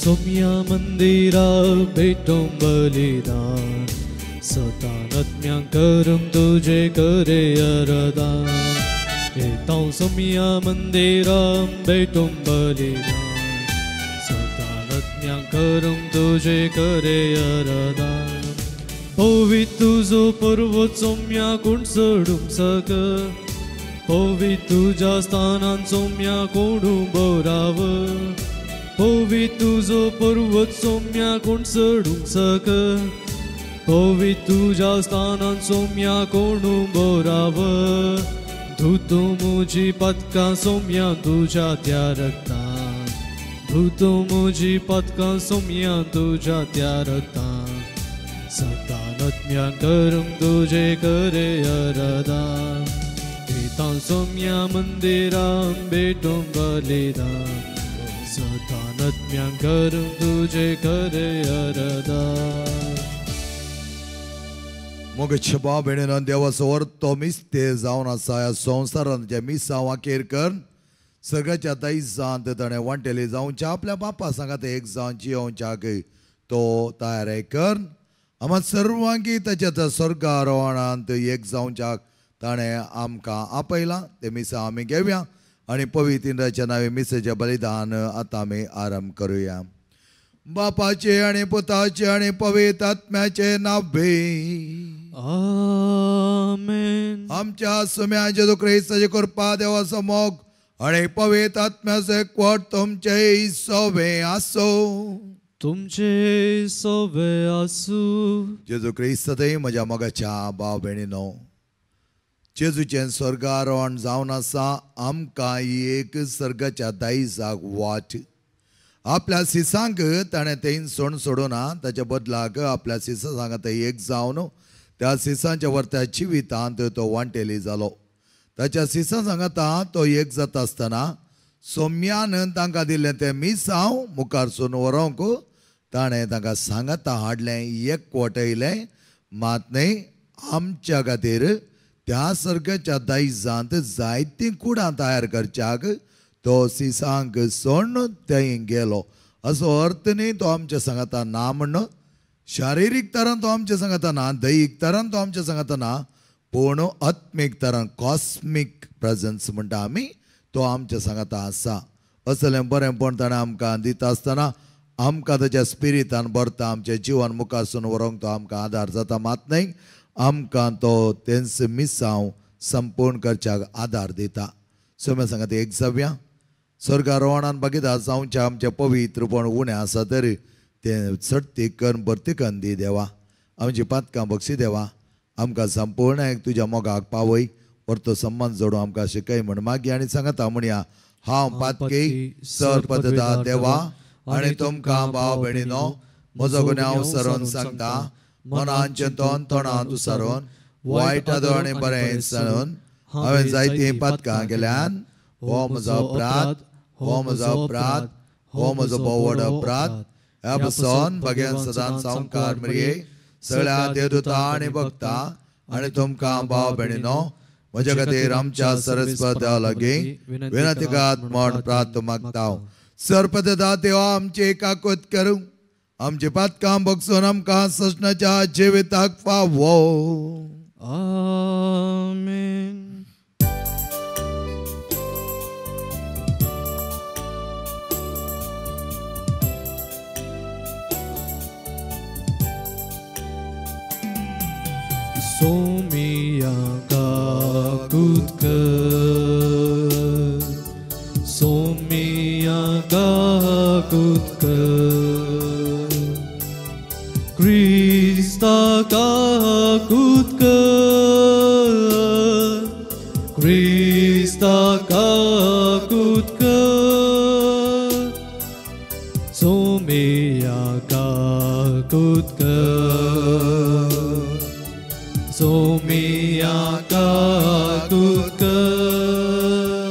सोम्या मंदिरा भेटों बलिदान सतानत्म्या करूं तुझे करे अरदान येता सोम्या मंदिरा भेटों बलिदान सतानत्म्या करूं तुझे करे अरदान पवित्र तुझो पर्वत सोम्या कोण चडूंक सक पवित्र तुज्या स्थानान सोम्या कोण उबो राव पवित्र तुझो पर्वत सोम्या कोण चडूंक सक पवित्र तुज्या स्थानान सोम्या कोण उबो राव धुतो म्हजी पदकां सोम्या तुज्या त्या रक्तान धुतो म्हजी पदकां सोम्या तुज्या त्या रक्तान सतानत्म्या करूं तुझे करे अरदान येता सोम्या मंदिरा भेटों बलिदान सतानत्म्या करूं तुझे करे अरदान. मोगेच्या भाव भयणीनो देवाचो वर्तो मिस्ते जावन आसा ह्या संवसारांत जे मिसांव अखेर कर सगळ्याच्या दायजांत ताणें वांटेले जावच्या आपल्या बापा सांगात एक जावन जियोवच्याक तो तयार कर आमा सर्वांगी ताच्या स्वर्गारोहणांत एक जावच्याक ताणें आमकां आपयलां तें मिसां आमी घेवया आनी पवित्र इंद्राच्या नांवे मिसेचें बलिदान आतां आमी आरंभ करुया. बापाचे आनी पुताचे आनी पवित्र आत्म्याचे नांवे आमेन. आमच्या सुम्या जेजू क्रिस्ताचे कृपा देवाचो मोग आनी पवित्र आत्म्याचो एकवट तुमचे सोबे आसो तुमचे सोबे आसूं. जेजू क्रिस्त थंय म्हज्या मोगाच्या भाव भयणीनो जेजूचें स्वर्गारोहण जावन आसा आमकां एक स्वर्गाच्या दायजाक वाट आपल्या सिसांक ताणें तें सोण सोडूना ताच्या बदलाक आपल्या सिसां सांगात एक जावन त्या सिसांच्या वर्त्या जिवितांत तो वांटेली जालो. ताच्या सिसां सांगाता तो एक जाता आसतना सोम्यान तांकां दिल्लें तें मिसांव मुखार सून व्हरूंक ताणें तांकां सांगाता हाडलें एकवटयलें मात न्हय आमच्या खातीर त्या सर्गाच्या दायजांत जायतीं कुडां तयार करच्याक तो सिसांक सोडून थंय गेलो. असो अर्थ न्ही तो आमच्या सांगाता ना म्हण शारिरीक तरान तो आमच्या सांगाता ना दैहीक तरान तो आमच्या सांगाता ना पूण आत्मीक तरान कॉस्मीक प्रेजन्स म्हणटा आमी तो आमच्या सांगाता आसा. असलें बरेंपण ताणें आमकां दिता आसतना आमकां ताच्या स्पिरितान भरता आमचें जिवन मुखारसून व्हरूंक तो आमकां आदार जाता मात न्हय आमकां तो तेंच मिसांव संपूर्ण करच्याक आदार दिता. सोम्या सांगात एक जावया स्वर्गारोहणान भागीदार जावचें आमचें पवित्रपण उणें आसा तरी तें चडती करून भरती करून दी देवा आमची पातकां बक्षी देवा आमकां संपूर्ण एक तुज्या मोगाक पावय परतो सम्मान जोडूं आमकां शिकय म्हण मागीर आनी सांगता म्हणया हांव पातकी सर पदता देवा आनी तुमकां भाव भयणीनो म्हजो गुन्यांव सरोन सांगता मनान चिंतून तोंडान उसारून वायट आदो आनी बरें सांगून हांवें जायतीं पातकां केल्यान हो म्हजो अपराध हो म्हजो अपराध हो म्हजो भोव व्हड अपराध. ह्या पसून भगेन सदांच सामकार मरये सगळ्या देवदूता आनी भक्ता आनी तुमकां भाव भयणीनो म्हज्या खातीर आमच्या सरस्वत देवा लागीं विनंती करात म्हण प्रार्थ मागता. सरपदता देवा आमची काकूत करूं आमची पातकां बगसून आमकां ससनाच्या जिविताक फावो. आमेन. सोमिया काकूत कर सोमिया काकूत कर क्रिस्ता काकूत कर क्रिस्ता काकूत कर सोमिया काकूत कर सोमिया काकूत कर.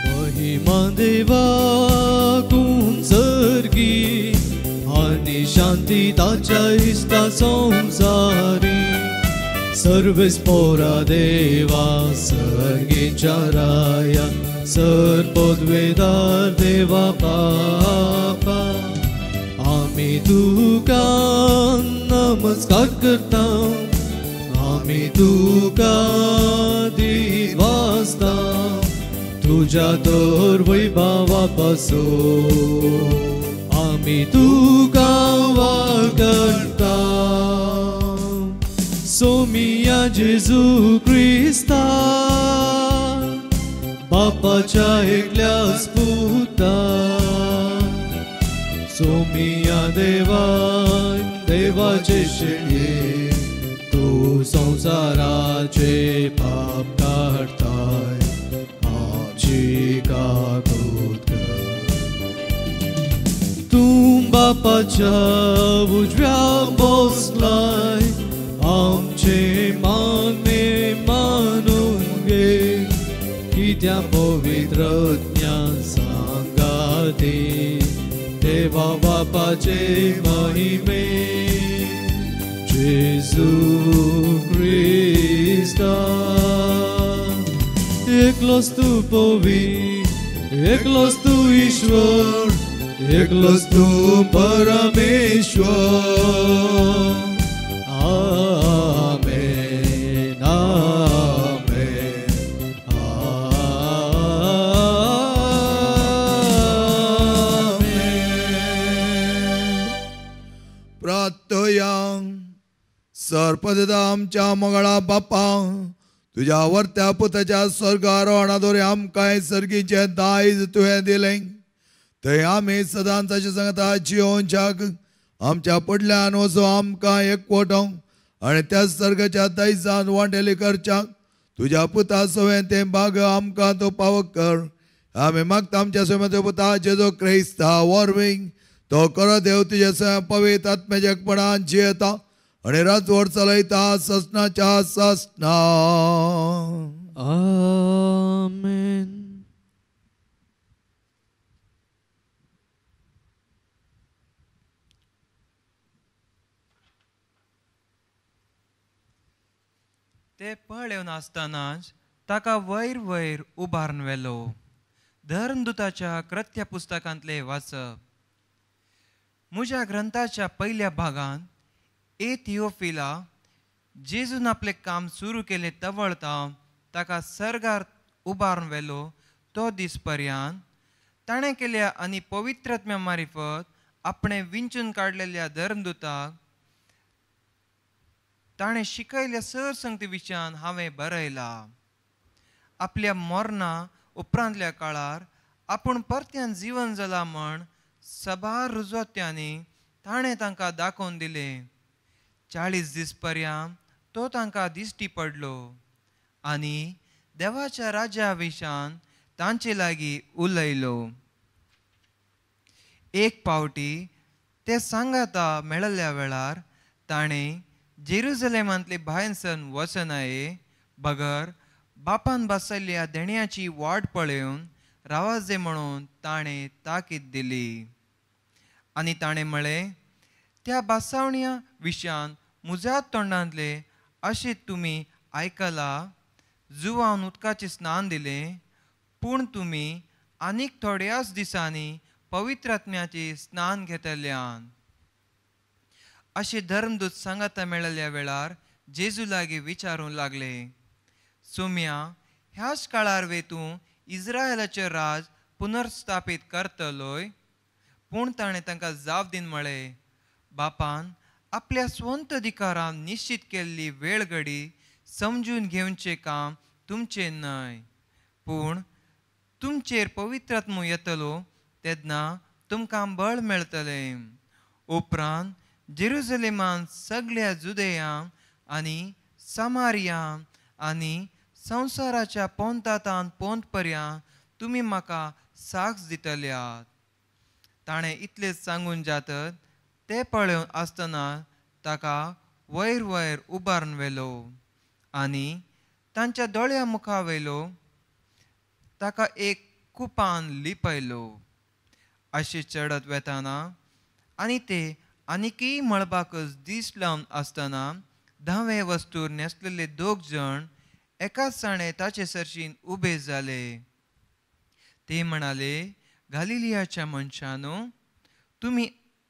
महिमा देवा कुंसर्गी आनी आनी शांती ताच्या इश्टा संवसारी सर्वेस पोरा देवा सर्गीच्या राया सर पदवेदार देवा बापा आमी तुका नमस्कार करता आमी तुका दिवासता तुज्या तर वैभवा पासून आमी तुका वागता सोमिया जेजू क्रिस्ता बापाच्या एकल्याच पुता सोमिया देवा देवाचे शेळये तूं संवसाराचे पाप काडताय आमची काकूत कर तूं बापाच्या उजव्या बसलाय आमचे मागणे मानून घे कित्या पवित्र ज्ञान सांगाती देवा बापाचे महिमे जेजू क्रिस्ता एकलोच तूं पवित्र एकलोच तूं ईश्वर एकलोच तूं परमेश्वर आमेन आमेन आमेन. प्रार्थया सर्पदा आमच्या मंगळा बापा तुज्या वर्त्या पुताच्या स्वर्गारोहणा दोरे आमकां सर्गीचें दायज तुवें दिलें थंय आमी सदांच ताचे सांगता जियोवच्याक आमच्या पडल्यान वचो आमकां एकवटोवंक आनी त्या सर्गाच्या दायजान वांटेली करच्याक तुज्या पुता सवें तें भाग आमकां तो पावक कर. आमी मागता आमच्या सवें पुता जेजो क्रिस्ता वरवीं तो करो देव तुज्या सवें पवित्र आत्म्याच्या एकपणान जियेता आनी राजवट चलयता ससनाच्या ससना. आमेन. ते पळेवन आसतनाच ताका वयर वयर उबारून व्हेलो. धर्मदूताच्या कृत्य पुस्तकांतले वाचप. म्हज्या ग्रंथाच्या पयल्या भागांत ए थिओफिला जेजून आपलें काम सुरू केलें तवळता ताका सर्गार उबारून व्हेलो तो दीस पर्यंत ताणें केल्या आनी पवित्रात्म्या मारिफत आपणें विंचून काडलेल्या धर्मदूताक ताणें शिकयल्या सर संगती विशयान हांवें बरयला. आपल्या मरणा उपरांतल्या काळार आपूण परत्यान जिवन जाला म्हण सबार रुजवत्यांनी ताणें तांकां दाखोवन दिलें. 40 दीस पर्यंत तो तांकां दिश्टी पडलो आनी देवाच्या राज्या विशयान तांचे लागीं उलयलो. एक पावटी ते सांगाता मेळिल्ल्या वेळार ताणें जेरुजलेमांतले भायनसन वचनाये बगर बापान बसयल्ल्या देण्याची वाट पळोवन रावाजे म्हणून ताणें ताकीद दिली. आनी ताणें म्हळें, त्या बासावण्या विशयान म्हज्या तोंडांतले अशें तुमी आयकलां. जुवान उदकाचें स्नान दिलें, पूण तुमी आनीक थोड्याच दिसांनी पवित्र आत्म्याचें स्नान घेतल्यान. अशें धर्मदूत सांगाता मेळिल्ल्या वेळार जेजू लागीं विचारूंक लागले, सोम्या, ह्याच काळार वे तूं इस्रायलाचें राज पुनर्स्थापीत करतलोय? पूण ताणें तांकां जाप दीन म्हळें, बापान आपल्या स्वंत अधिकारान निश्चित केल्ली वेळ घडी समजून घेवचें काम तुमचें न्हय, पूण तुमचेर पवित्र आत्मो येतलो तेन्ना तुमकां बळ मेळटलें. उपरांत जेरुजलेमान सगळ्या जुदेयां आनी समारिया आनी संवसाराच्या पोंतांत पोंत पर्यंत तुमी म्हाका साक्ष दितल्यात. ताणें इतलें सांगून जातत ते पळोवन आसतना ताका वयर वयर उबारून व्हेलो आनी तांच्या दोळ्या मुखा वयलो ताका एक कुपान लिपयलो. अशें चडत वेताना आनी ते आनीकय मळबाकच दीस लावन आसतना धावे वस्तूर न्हेसलेले दोग जण एकाच साणे ताचे सरशीन उबे जाले. ते म्हणाले, गालिलियाच्या मनशानो, तुमी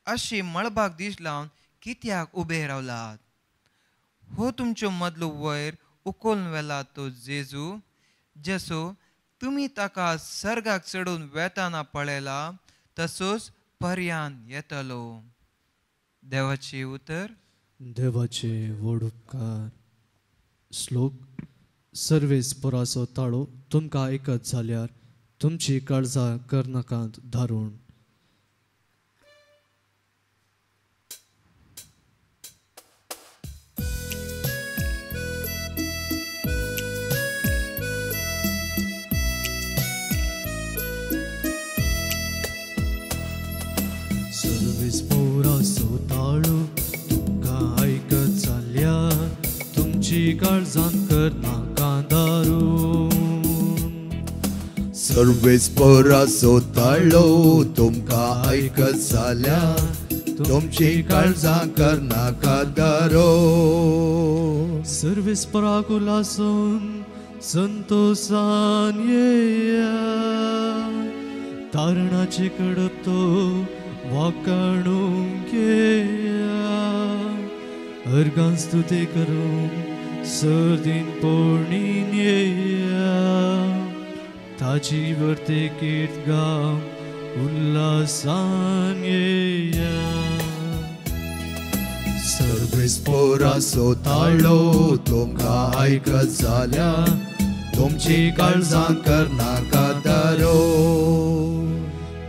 अशे मळबाक दीस लावन कित्याक उबे रावलात? हो तुमच्यो मदलो वयर उखलून व्हेला तो जेजू, जसो तुमी ताका सर्गाक चडून वेताना पळयला तसोच पर्यान येतलो. देवाचे उतर. देवाचे व्हड उपकार. श्लोक. सर्वेस पोराचो ताळो तुमकां आयकत जाल्यार तुमची काळजां करनाकात धारून. सर्वेस पोराचो ताळो तुमकां आयकत जाल्यार तुमची काळजां करनाकात धारून. सर्वेस पोराचो ताळो तुमकां आयकत जाल्यार तुमची काळजां करनाकात धारून. सर्वेस पोराक उल्हासून संतोषान येया, तारणाचे कडप तो वाकाणूंक येया, अर्गां स्तुती करूंक सर्दीन पोणीन येया, ताची वर्ते कीर्त गावंक उल्हासान येया. सर्वेस पोराचो ताळो तुमकां आयकत जाल्यार तुमची काळजां करनाकात धारून.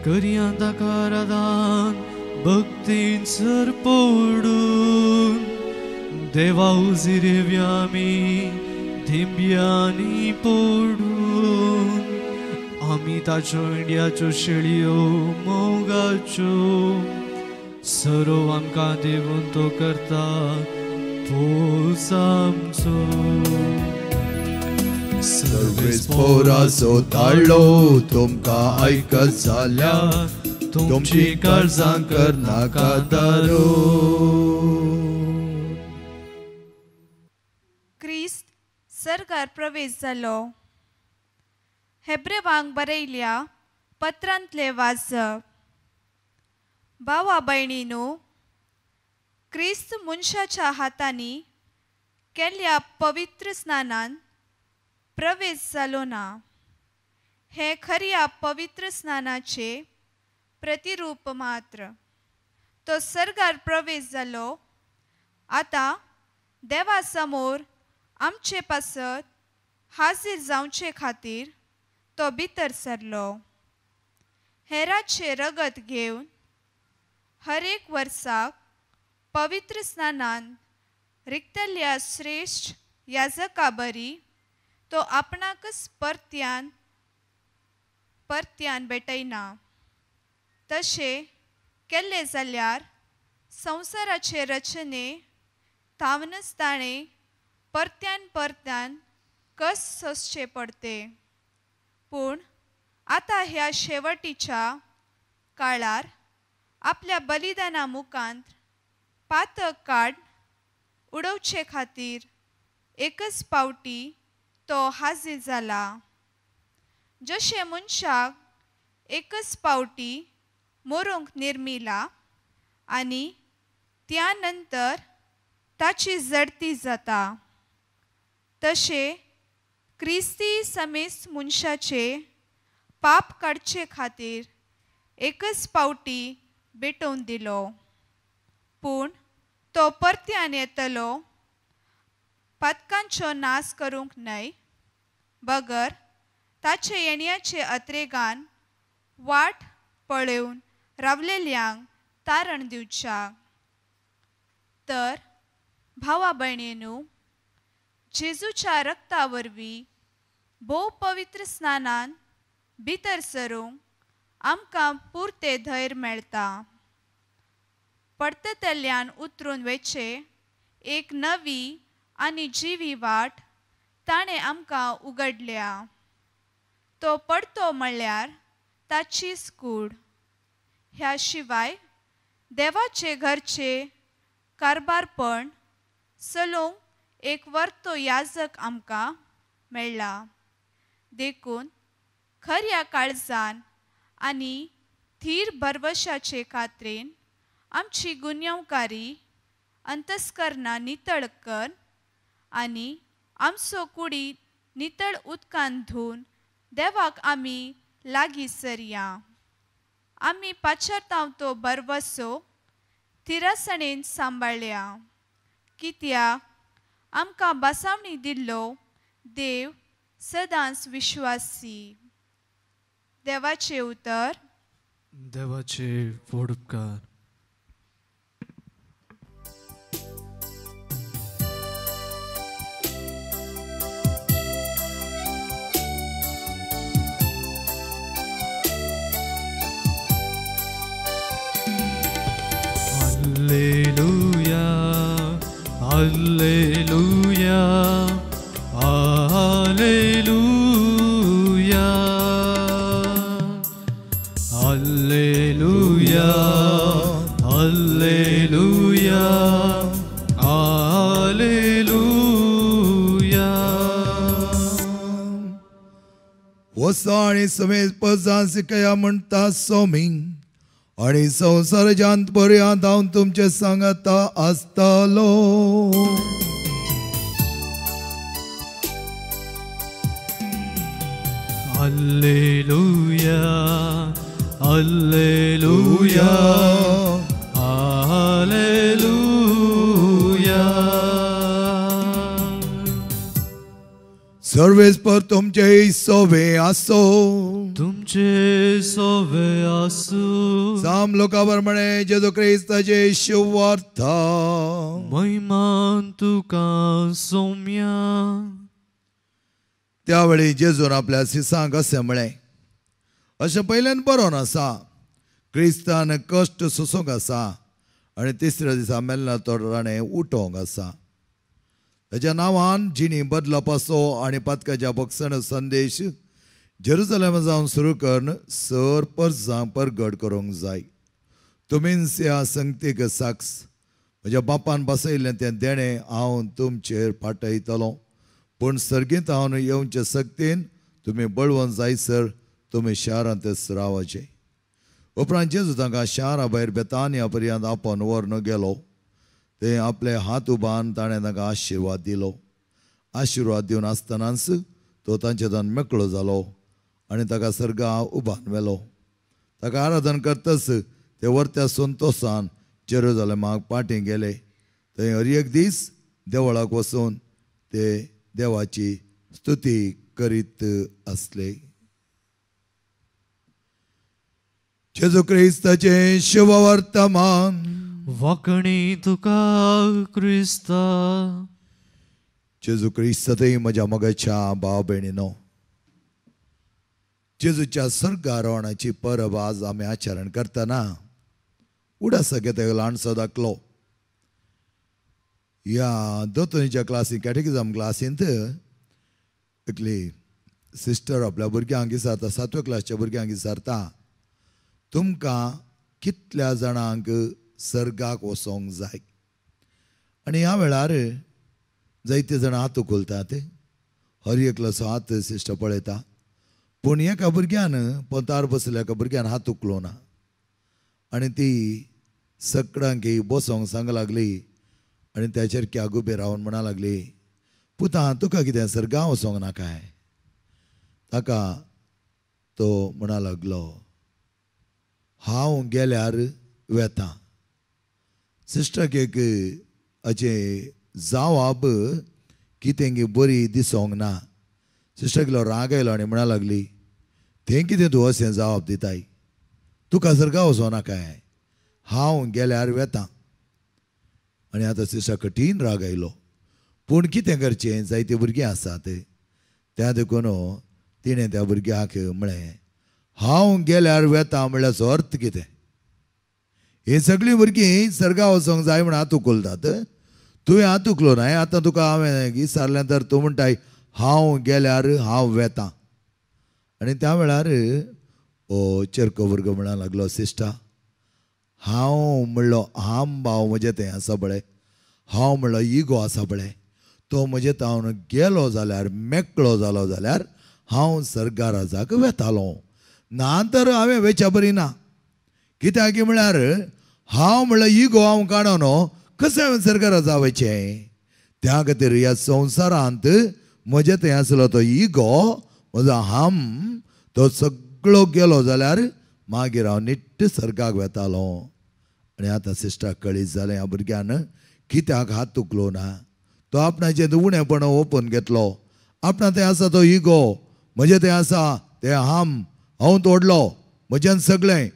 करया ताका आराधन भक्तीन सर पडून, देवा उजीर येवया आमी धिंब्यांनी पडून, आमी ताच्यो इंडियाच्यो शेळयो मोगाच्यो, सरो आमकां देवून तो करता पोस आमचो. सर्वेस पोराचो ताळो तुमकां आयकत जाल्यार तुमची काळजां करनाकात धारून. क्रिस्त सर्गार प्रवेश जालो. हेब्रेवांक बरयल्या पत्रांतले वाचप. भावा भयणीनू, क्रिस्त मनशाच्या हातांनी केल्ल्या पवित्र स्नानान प्रवेश जालो ना. हें खऱ्या पवित्र स्नानाचे प्रतिरूप मात्र. तो सर्गार प्रवेश जालो, आतां देवा समोर आमचे पासत हाजीर जावचे खातीर तो भितर सरलो. हेराचें रगत घेवन हर एक वर्साक पवित्र स्नानान रिगतल्या श्रेश्ठ याजका बरी तो आपणाकच परत्यान परत्यान भेटयना. तशें केल्लें जाल्यार संवसाराचे रचने थावनच ताणें परत्यान परत्यान कस सोंसचें पडते. पूण आतां ह्या शेवटीच्या काळार आपल्या बलिदाना मुखांत पातक काड उडोवचे खातीर एकच पावटी तो हाजीर जाला. जशें मनशाक एकच पावटी मरूंक निर्मिला आनी त्या नंतर ताची जडती जाता, तशें क्रिस्ती समेस्त मनशाचे पाप काडचे खातीर एकच पावटी भेटोवन दिलो. पूण तो परत्यान येतलो पातकांचो नाश करूंक न्हय, बगर ताचे येण्याचे अत्रेगान वाट पळोवन रावलेल्यांक तारण दिवच्या. तर भावा भयणीनू, जेजूच्या रक्ता वरवीं भोव पवित्र स्नानान भितर सरूंक आमकां पुरतें धैर्य मेळटा. परततल्यान उतरून वेचे एक नवी आनी जिवी वाट ताणें आमकां उगडल्या. तो पडतो म्हणल्यार ताचीच कूड. ह्या शिवाय देवाचे घरचे कारबारपण चलोवंक एक वर्तो याजक आमकां मेळ्ळा. देखून खऱ्या काळजान आनी थीर भरवशाचे खात्रेन आमची गुन्यांवकारी अंतस्करणां नितळ कर आनी आमचो कुडी नितळ उदकान धुवन देवाक आमी लागीं सरया. आमी पाचारतांव तो भरवसो थिरसणेन सांबाळ्या, कित्याक आमकां बसावणी दिल्लो देव सदांच विश्वासी. देवाचें उतर. देवाचे व्हड उपकार. Alleluia, Alleluia, Alleluia, Alleluia, Alleluia, Alleluia. वसाणी समेत पजां शिकया म्हणटा सोमी आणि संवसारांत पर्यंत हांव तुमचे सांगता आसतलो. Alleluia, Alleluia, Alleluia. सर्वेस्पर तुमचे सोवे आसो, तुमचे सोवे आसू. साम लोकांवर म्हणे जेजू क्रिस्ताचे शुवार्थ. महिमान तुका सोम्या. त्यावेळी जेजून आपल्या शिसांक अशें म्हळें, अशें पयल्यान बरोवन आसा, क्रिस्तान कश्ट सोसूंक आसा आनी तिसऱ्या दिसा मेल्ल्या तो ताणें उठोवंक आसा. ताच्या नांवान जिणी बदलपाचो आनी पातकाच्या बक्षण संदेश जेरुजलेमा जावन सुरू करून सर परजां परगट करूंक जाय. तुमीच ह्या संगतीक साक्ष. म्हज्या बापान बसयल्लें तें देणें हांव तुमचेर पाठयतलो, पूण सर्गींत हांव येवचे सक्तीन तुमी बळवंत जायसर तुमी शारांतच रावचें. उपरांत जेजू तांकां शारा भायर बेतानिया पर्यंत आपोवन व्हरून गेलो. ते आपले हात उबान ताणें तांकां आशिर्वाद दिलो. आशिर्वाद दिवन आसतनाच तो तांचे मेकळो जालो आनी ताका सर्गा उबान व्हेलो. ताका आराधन करतच ते वर्त्या संतोसान जेरुजलेमाक पाटी गेले. थंय हर एक दीस देवळाक वचून ते देवाची स्तुती करीत आसले. जेजू क्रिस्ताचें शुभवर्तमान. वाकणी तुका क्रिस्ता. जेजू क्रिस्तातय म्हज्या मोगाच्या भाव भयणीनो, जेजूच्या स्वर्गारोहणाची परब आज आमी आचरण करतना उडासा घेता ल्हानसो दाखलो. ह्या दोतोनीच्या क्लासींत, कॅटेकिजम क्लासींत एकली सिस्टर आपल्या भुरग्यांक विचारता, सातव्या क्लासच्या भुरग्यांक विचारता, तुमकां कितल्या जाणांक सर्गाक वचोंक जाय? आनी ह्या वेळार जायते जाणां हात उखलतात, हर एकल्याचो हात सिस्टर पळयता, पूण एका भुरग्यान पोंतार बसल्या एका भुरग्यान हात उखलो ना. आनी ती सगळ्यांक बसोंक सांग लागली आनी त्या चेरक्याक उबे रावन म्हणा लागली, पुता तुका कितें सर्गा वचोंक ना काय? ताका तो म्हणा लागलो, हांव गेल्यार वेता. सिस्टराक एक हाचें जावाब कितें बरी दिसोंक ना. सिस्टराक इल्लो राग आयलो आनी म्हणा लागली, तें कितें तूं अशें जावाब दिताय? तुका सर्गा वचों ना काय? हांव गेल्यार वेता. आनी आतां सिस्टराक कठीण राग आयलो, पूण कितें करचें, जायते भुरगीं आसात. त्या देखून तिणें त्या भुरग्याक म्हळें, हांव गेल्यार वेता म्हणल्याचो अर्थ कितें? ही सगळीं भुरगीं सर्गा वचोंक जाय म्हण हात उखलतात, तुवें हात उखलो ना. आतां तुका हांवें विचारलें तर तूं म्हणटाय हांव गेल्यार हांव वेता. आनी त्या वेळार ओ चेरको भुरगो म्हणा लागलो, सिस्टा हांव म्हणलो हांव भाव म्हजें तें आसा पळय, हांव म्हणलो इगो आसा पळय, तो म्हजे तावन गेलो जाल्यार मेकळो जालो जाल्यार हांव सर्गाराजाक वेतालो, ना तर हांवें वेच्या बरी ना. कित्याक म्हळ्यार हांव म्हणलो इगो हांव काडून कशें हांवें सर्गाराजा वयचें. त्या खातीर ह्या संवसारांत म्हजें थंय आसलो तो इगो म्हजो हाम तो सगळो गेलो जाल्यार मागीर हांव निट्ट सर्गाक वेतालो. आनी आतां सिस्टराक कळीत जालें ह्या भुरग्यान कित्याक हात तुकलो ना, तो आपणाचें उणेपण ओपून घेतलो. आपणा थंय आसा तो इगो, म्हजें थंय आसा तें हाम, हांव तोडलो म्हज्यान सगळें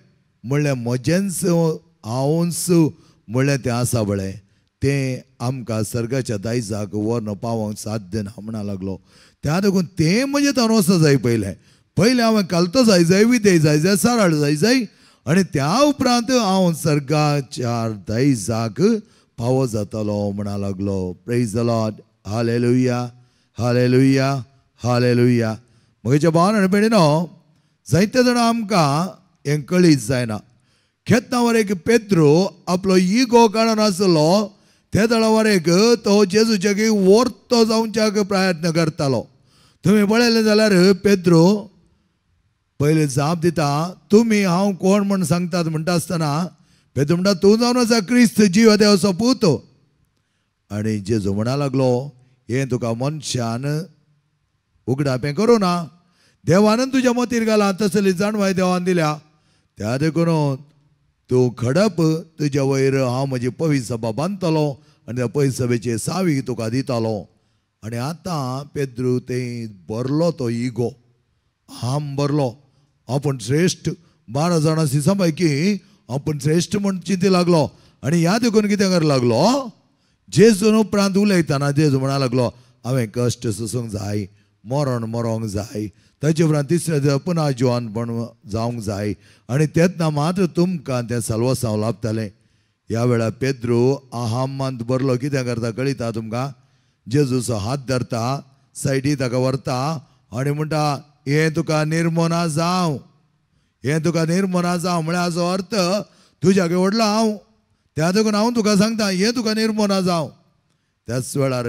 म्हणलें म्हजेंच हांवच म्हणलें तें आसा पळय तें आमकां सर्गाच्या दायजाक व्हरून पावोवंक साध्य ना म्हणा लागलो. त्या देखून तें म्हजें तावन वचो जाय पयलें, पयलें हांवें कालतो जाय जाय, विदेय जाय जाय, साराळ जाय जाय, आनी त्या उपरांत हांव सर्गाच्या दायजाक पावो जातलो म्हणा लागलो. Praise the Lord, hallelujah, hallelujah, hallelujah. म्हज्या भावान आनी भयणीनो, जायते जाणां आमकां हें कळीत जायना. खेतनावर एक पेद्रो आपलो इगो काडून आसलो, ते दळावर एक तो जेजूच्या वर्तो जावच्याक प्रयत्न करतालो. तुमी पळयलें जाल्यार पेद्रो पयले जाप दिता, तुमी हांव कोण म्हूण सांगतात म्हणटा आसतना पेद्रो म्हणटा तूं जावन आसा क्रिस्त जीव देवाचो पूत. आनी जेजू म्हणा लागलो हें तुका मनशान उगडापें करूं ना, देवानूच तुज्या मतीर घालां, तसली जाणवाय देवान दिल्या, त्या देखून तूं खडप, तुज्या वयर हांव म्हजी पवी सभा बांदतलो आनी त्या पवी सभेची सावी तुका दितालो. आनी आतां पेद्रू तें भरलो तो इगो, हाम भरलो, आपूण श्रेश्ठ, 12 जाणां सिसां पैकी आपूण श्रेश्ठ म्हूण चिंती लागलो. आनी ह्या देखून कितें कर लागलो, जेजून उपरांत उलयतना जेजू म्हणा लागलो हांवें कश्ट सोसूंक जाय, मरण मरोंक जाय, ताचे उपरांत तिसऱ्या दिसा पुना जिवानपण जावंक जाय, आनी तेन्ना मात्र तुमकां तें साल्वासांव लाभतालें. ह्या वेळार पेद्रू अहमांत भरलो. कितें करता कळिता तुमकां, जेजूचो हात धरता, सायडी ताका व्हरता आनी म्हणटा हें तुका निर्मोना जावं, हें तुका निर्मोना जावं. म्हळ्यार हाचो अर्थ तुज्या व्हडलो हांव, त्या देखून हांव तुका सांगता हें तुका निर्मोना जावं. त्याच वेळार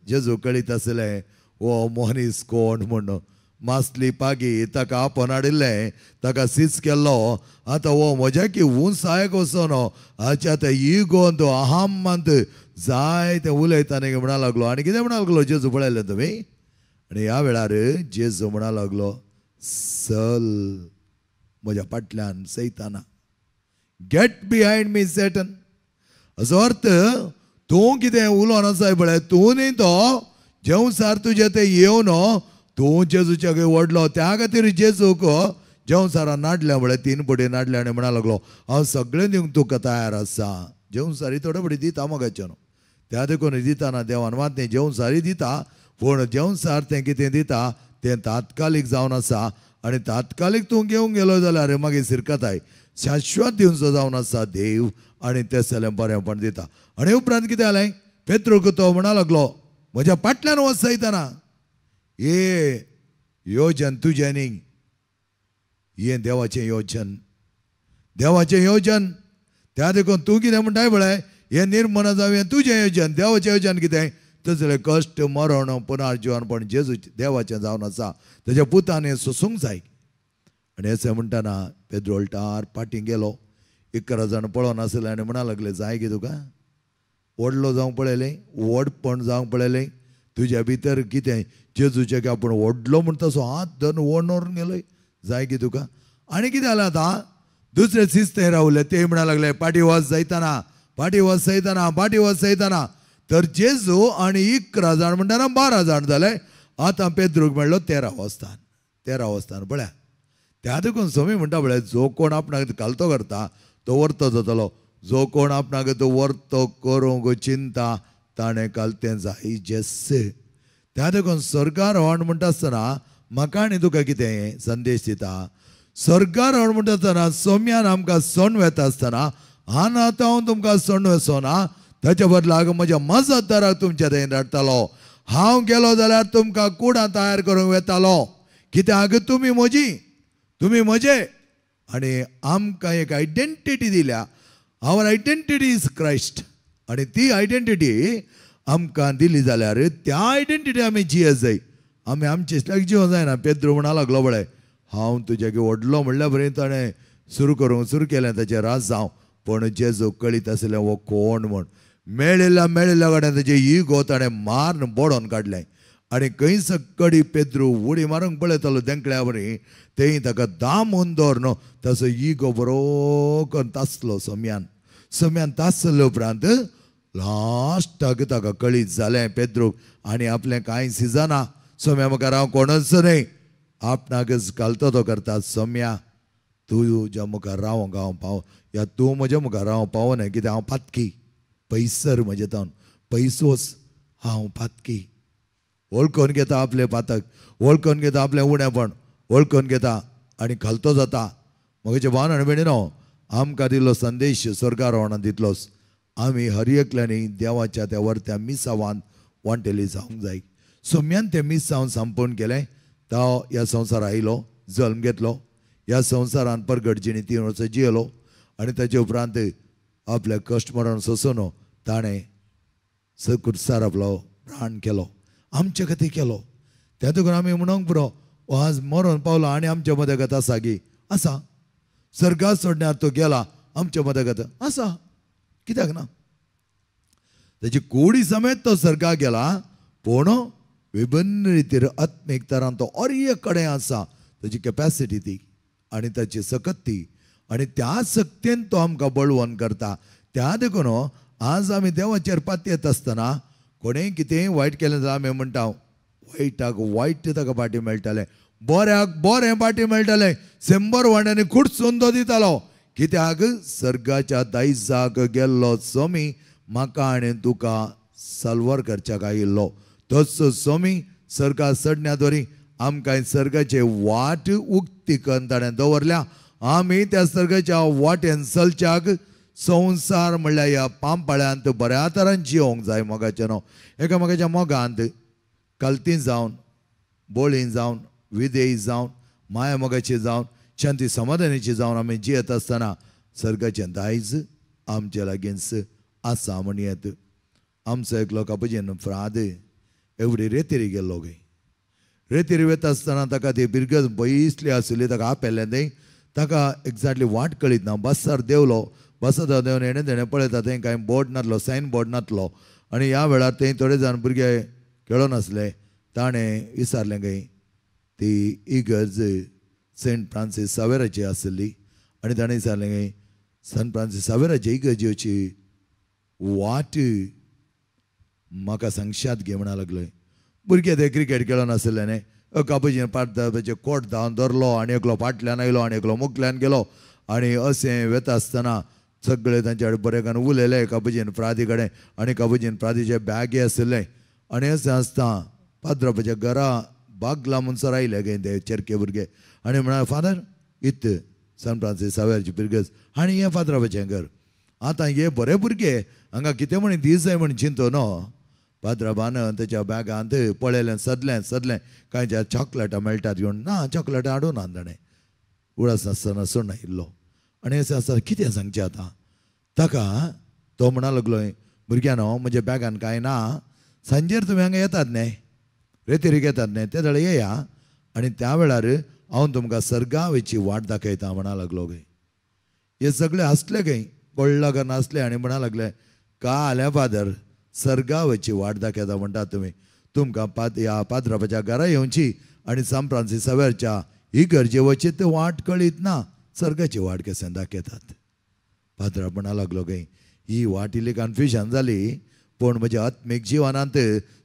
जेजू कळीत आसलें हो मनीस कोण म्हूण. मासली पागी ताका आपोवन हाडिल्लें, ताका सीस केल्लो, आतां हो म्हज्या की उंचायक वचोन हाच्या आतां इगोन तो अहमांत जाय तें उलयता आनी म्हणा लागलो. आनी कितें म्हणा लागलो जेजू पळयलें तुमी. आनी ह्या वेळार जेजू म्हणा लागलो चल म्हज्या फाटल्यान सैताना, गेट बिहायंड मी सेटन. असो अर्थ तूं कितें उलोवन आसाय पळय, तूं न्ही तो जेवसार तुजें तें येवन तूं जेजूच्या व्हडलो, त्या खातीर जेजूक जेवसारा नाडलें म्हळ्यार 3 पटी नाडलें आनी म्हणा लागलो हांव सगळें दिवंक तुका तयार आसा. जेवसारी थोडे पटी दिता मगाचें न्हू, त्या देखून दिताना देवान मात न्ही जेवसारी दिता, पूण जेवसार तें कितें दिता तें तात्कालीक जावन आसा, आनी तात्कालीक तूं घेवंक गेलो जाल्यार मागीर सिरकताय शाश्वत दिवचो जावन आसा देव, आनी तें सगळें बरेंपण दिता. आनी उपरांत कितें जालें, पेत्रूक तो म्हणा लागलो म्हज्या फाटल्यान वच सैताना, हे योजन तुजें न्ही, हें देवाचें योजन, देवाचें योजन. त्या देखून तूं कितें म्हणटाय पळय हें निर्मना जावं, हें तुजें योजन, देवाचें योजन कितें तसलें कश्ट मरण पुनर्जीवनपण जेजू देवाचें जावन आसा, ताच्या पुतान हें सोसूंक जाय. आनी अशें म्हणटना पेद्रो अल्टार फाटीं गेलो, 11 जाण पळोवन आसले आनी म्हणा लागले जाय की तुका व्हडलो जावंक पळयलें, व्हडपण जावंक पळयलें, तुज्या भितर कितें जेजूचें की आपूण व्हडलो म्हण तसो हात धरून व्हरून गेलोय, जाय की तुका. आनी कितें जालें आतां दुसरे सीस थंय रावले, ते म्हणा लागले पाटी वच जायतना, पाटी वच सयतना, पाटी वच सयतना. तर जेजू आनी 11 जाण म्हणटना 12 जाण जाले. आतां पेद्रूक मेळ्ळो 13 वस्तान, 13 वस्तान पळया. त्या देखून स्वामी म्हणटा पळय जो कोण आपणाक कालतो करता तो वर्तो जातलो, जो कोण आपणाक तो वर्तो करूंक चिंता ताणें कालतें जाय जेसे. त्या देखून स्वर्गारोहण म्हणटा आसतना म्हाका आनी तुका कितें संदेश दिता, स्वर्गारोहण म्हणटा आसतना सोम्यान आमकां सण वेता आसतना आना आतां हांव तुमकां सण वेचो ना, ताच्या बदलाक म्हज्या मजतदाराक तुमच्या थंय धाडटालो, हांव गेलो जाल्यार तुमकां कुडां तयार करूंक वेतालो, कित्याक तुमी म्हजी, तुमी म्हजे. आनी आमकां एक आयडेंटिटी दिल्या. Our identity is Christ. आनी ती आयडेंटिटी आमकां दिली जाल्यार त्या आयडेंटिटी आमी जियेत जाय. आमी आमचे इश्टाक जिवंक जायना. पेद्रू म्हणा लागलो पळय, हांव तुज्या व्हडलो म्हणल्या बरें ताणें सुरू करूंक सुरू केलें ताचें राजांव. पूण जेजू कळीत आसलें हो कोण म्हूण. मेळिल्ल्या मेळिल्ल्या कडेन ताचें इगो ताणें मारून बडोवन काडलें. आनी खंय सकडी पेद्रू उडी मारूंक पळयतालो देंकल्या वरी, तेय ताका दामून दवर ताचो इगो बरो करून तासलो सोम्यान. सोम्यान तासले उपरांत लास्टाक ताका कळीत जालें पेद्रूक आनी आपलें कांय सिजना. सोम्या मुखार हांव कोणच न्हय, आपणाकच घालतो तो करता. सोम्या तुज्या मुखार रावंक हांव पाव, या तूं म्हज्या मुखार रावंक पावना, कित्याक हांव पातकी, पयसर म्हजे तावन पयसोच हांव पातकी. वळखून घेता आपलें पातक, वळखून घेता आपलें उणेपण, वळखून घेता आनी खालतो जाता. म्हजे भावन आनी भयणीनो, आमकां दिल्लो संदेश स्वर्गारोहणान दितलोच. आमी हर एकल्यांनी देवाच्या त्या वरत्या मिसावान वांटेली जावंक जाय. सोम्यान तें मिसांव संपूर्ण केलें. तो ह्या संवसार आयलो, जल्म घेतलो, ह्या संवसारान परगट जिणी 3 वर्सां जियेलो आनी ताचे उपरांत आपल्या कश्ट मरण सोंसून ताणें कुर्सार आपलो प्राण केलो, आमचे खातीर केलो. त्या देखून आमी म्हणूंक पुरो, हो आज मरोन पावलो आनी आमच्या मदगत आसा गी आसा. सर्गात सोडण्यार तो गेला, आमच्या मदगत आसा, कित्याक ना? ताची कुडी समेत तो सर्गाक गेला, पूण विभिन्न रितीर आत्मीक तरान तो अर्य कडेन आसा. ताची कॅपॅसिटी ती आनी ताची सकत ती, आनी त्या सक्तेन तो आमकां बळवंत करता. त्या देखून आज आमी देवाचेर पातयेत आसतना कोणेंय कितेंय वायट केलें जाल्यार आमी म्हणटा वायटाक वायट ताका फाटी मेळटालें, बऱ्याक बरें फाटी मेळटालें. 100 वांड्यांनी खुटसून तो दितालो. कित्याक? सर्गाच्या दायजाक गेल्लो सोमी म्हाका आनी तुका साल्वार करच्याक आयिल्लो. तोच सोमी सर्गा चडण्या द्वारी आमकां सर्गाचे वाट उक्ती करून ताणें दवरल्या. आमी त्या सर्गाच्या वाटेन चलच्याक संवसार म्हणल्यार ह्या पांपाळ्यांत बऱ्या तरान जियोंक जाय. मोगाचें न्हू, एकामेकाच्या मोगांत कलती जावन, बोळी जावन, विधेयी जावन, माया मोगाची जावन, शांती समाधानाची जावन आमी जियेत आसतना सर्गाचें दायज आमचे लागींच आसा म्हणयेत. आमचो एकलो कापुजीन फ्राद एवढी रेतीरी गेल्लो गे. रेतीरी वता आसतना ताका ती बिरगज पयसली आसली, ताका आपयलें थंय, ताका एक्झॅक्टली वाट कळीत ना. बसार देंवलो, बसार देंवन हेणें तेणें पळयता थंय कांय बोर्ड नासलो, सायन बोर्ड नासलो. आनी ह्या वेळार थंय थोडे जाण भुरगे खेळोन आसले. ताणें विचारलें खंय ती इगर्ज सेंट फ्रांसीस सावेराची आसली. आनी ताणें विचारलें खंय सेंट फ्रांसीस सावेराची इगर्जेची वाट म्हाका सांगशात घे म्हणा लागले. भुरगे ते क्रिकेट खेळोन आसले न्ही, कापुजीन पाटचे कोट धांवन धरलो आनी एकलो फाटल्यान आयलो आनी एकलो मुखल्यान गेलो. आनी अशें वता आसतना सगळे तांचे कडेन बरें करून उलयले कापुजीन फ्रादी कडेन. आनी कापुजीन फ्रादीचे बॅगी आशिल्लें. आनी अशें आसता पाद्रापाच्या घरा बागला म्हणसर आयले गे ते चेरके भुरगे आनी म्हणाले, फादर इत सन फ्रांसीस सावेरची पिरगज आनी हें फादरापाचें घर. आतां हे बरे भुरगे हांगा कितें म्हण दीस जाय म्हण चिंतो न्हू. पाद्राबान ताच्या बॅगांत पळयलें, सदलें सदलें कांय ज्या चॉकलेटां मेळटात घेवन ना, चॉकलेटां हाडूं ना ताणें. उडास नासतना सोडून आयिल्लो. आनी अशें आसतना कितें सांगचें आतां ताका? तो म्हणा लागलो, भुरग्यांनो म्हज्या बॅगान कांय ना, सांजेर तुमी हांगा येतात न्ही, रेतीरीक येतात न्ही, ते जाल्यार येया आनी त्या वेळार हांव तुमकां सर्गावेची वाट दाखयता म्हणा लागलो गे. हे सगळे हांसले खंय, पडला का नासले आनी म्हणा लागले, काल्या फादर सर्गावेची वाट दाखयता म्हणटात तुमी, तुमकां ह्या पाद्रापाच्या घरा येवची आनी सान फ्रांसीस सावेरच्या इगर्जे वचची ते वाट कळीत ना, सर्गाची वाट कशें दाखयतात. पाद्रा म्हणा लागलो खंय ही वाट इल्ली कन्फ्युजन जाली, पूण म्हज्या आत्मीक जिवनांत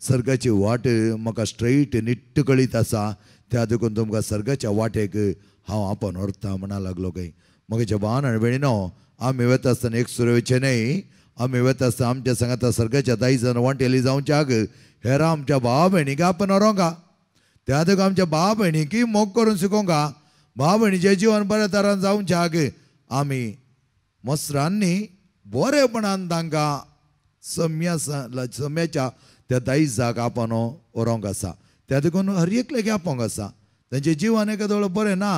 सर्गाची वाट म्हाका स्ट्रेट निट्ट कळीत आसा, त्या देखून तुमकां सर्गाच्या वाटेक हांव आपोवन व्हरता म्हणा लागलो खंय. म्हज्या भावान आनी भयणीनो, आमी वता आसतना एक सुरवेचें न्हय, आमी वता आसतना आमच्या सांगाता सर्गाच्या दायजान वांटेली जावच्याक हेरां आमच्या भाव भयणीक आपोवन व्हरोंका. त्या देखून आमच्या भाव भयणीक मोग करून शिकोवंका, भाव भयणीचें जिवन बऱ्या तरान जावच्याक आमी मसरांनी बरेपणान तांकां सम्याच्या त्या दायजाक आपोवन व्हरोंक आसा. त्या देखून हर एकल्याक आपोवंक आसा. तांचें जिवन एकादो बरें ना